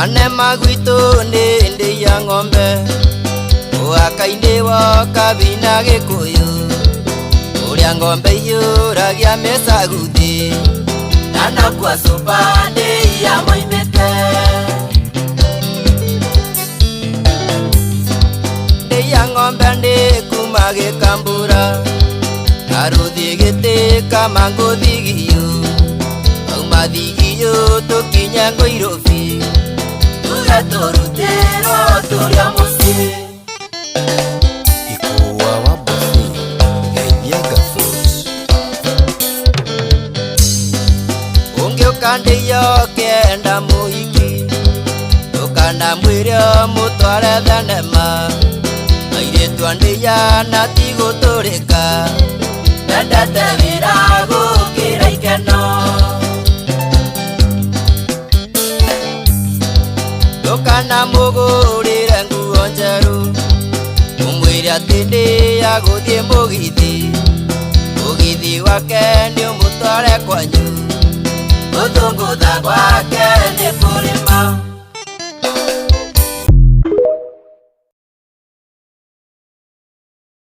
Kanema gwitũ nĩ ndĩ ya ng'ombe Mũhaka-inĩ wa Kabina Gĩkũyũ Ũrĩa ng'ombe iyũragia mĩcaguthi Na nokuo cuba ndĩ ya moimĩte Ndĩ ya ng'ombe nĩ kuma Gĩkambura Karũthi gĩtĩ kama ngũthigio Kauma thigio tũkinye Ngũirũbi Tuge tũrutĩrwo tũrĩa mũciĩ Ikuwa wa Bosi, Geithiaga Fruit. Ũngĩũka ndĩyo kenda mũhiki Ndũkanamwĩre mũtware thenema Airĩtu a ndĩya na ti gũtũrĩka Mendete wĩra gũkĩra ikeno Ndũkanamũgũrĩre nguo njerũ Ũmwĩre atĩ ndĩya gũthiĩ mũgithi Mũgithi wake nĩ ũmũtware kwanyu Gũthũngũtha gwake nĩ kũrĩma.